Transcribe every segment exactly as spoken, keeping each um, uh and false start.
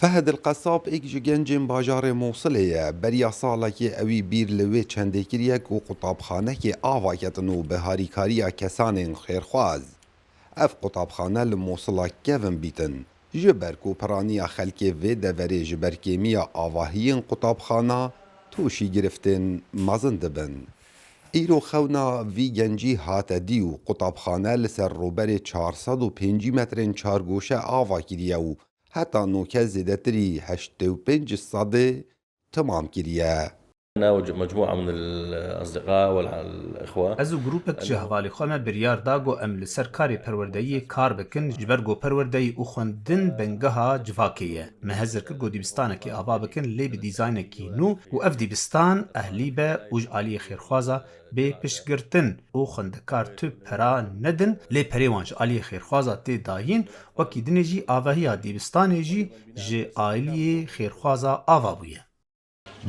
Fehd El Qesab êk ji gencên bajarê Mosilê ye. Beriya salekê ewî bîr li wê çendê kiriye ku qutabxanekê ava ketin û bi harîkariya kesanên xêrxwaz ev qutabxane li Mosila kevin bîtin. Ji ber ku piraniya xelkê vê deverê ji ber kêmiya avahiyên qutabxana tûşî giriftin mezin dibin. Îro xewna vî gencî hate dî û qutabxane li ser rûberê çar sed û pêncî metrên çargoşe ava kiriye û heta noke zêdetirî heştê û pênc sedê temam kiriye. أنا ومجموعة من الأصدقاء والإخوة Ez û grûpek ji hevalê xwe me biryar da ku em li ser karê perwerdeyiyê kar bikin, ji ber ku perwerdeyî û xwendin bingeha civakê ye. Me hezir kir ku dîbistanekê ava bikin, lê bi dîzaynekî nû û ev dîbistan ehlî be û ji aliyê xêrxwaza bê piştgirtin û xwendekar tu pera nedin, lê perê wan ji aliyê xêrxwaza tê dayîn, wekî dinê jî avahiya dîbistanê jî ji aliyê xêrxwaza ava bûye.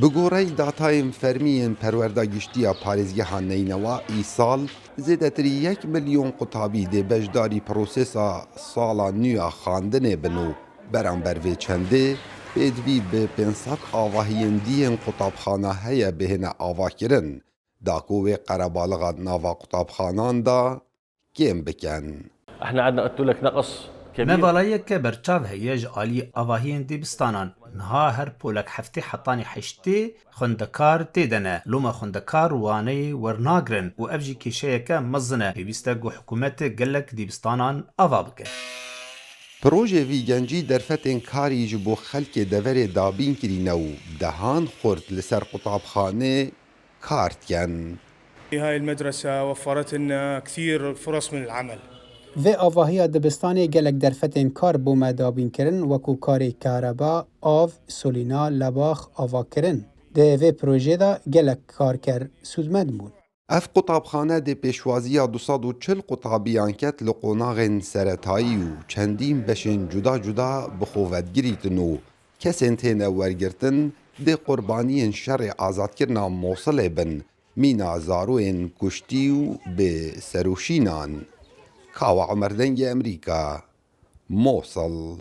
Bi goreyî datayên fermî yên Perwerda Giştî ya Parêzgeha Neynewa, îsal zêdetirî yek milyon qutabî dê beşdarî prosesa sala nû ya xwendinê bin û beramber vê çendê pêdivî bi pênc sed avahiyên dî yên qutabxana heye bihêne avakirin, da ku wê qerebalixa di nava qutabxanan de kêm bikin. احنا عندنا قلت لك نقص Me كبير vala yeke berçav heye ji alî avahiyên dîbistanan. Niha her polek heftê hetanî heştê xwendekar tê de ne. Loma xwendekar waneyê wernagirin û ev jî kêşeyeke mezin e. Pêwîst e ku hikûmet gelek dîbistanan ava bike. Projê vî gencî derfetên karî ji bo xelkê deverê dabîn kirîne û dehan xurt li ser qutabxanê kar dikin. هاي المدرسة وفرت لنا كثير فرص من العمل. Vê avahiya dibistanê gelek derfetên kar bo me dabîn kirin, wekû karê kareba, av, solîna, lebax, avakirin. Di vê projê de gelek karker sûdmend bûn. Ev qutabxane dê pêşwaziya du sed û çil qutabiyan ket li qonaxên seretayî û çendîn beşên cuda cuda bi xwe vedigirîtin û kesên têne wergirtin dê qurbaniyên şerê azadkirina Mosilê bin, mîna zaroyên kuştî û bê serûşînan. Kawa Omer, Dengê Emerîka, Mosil.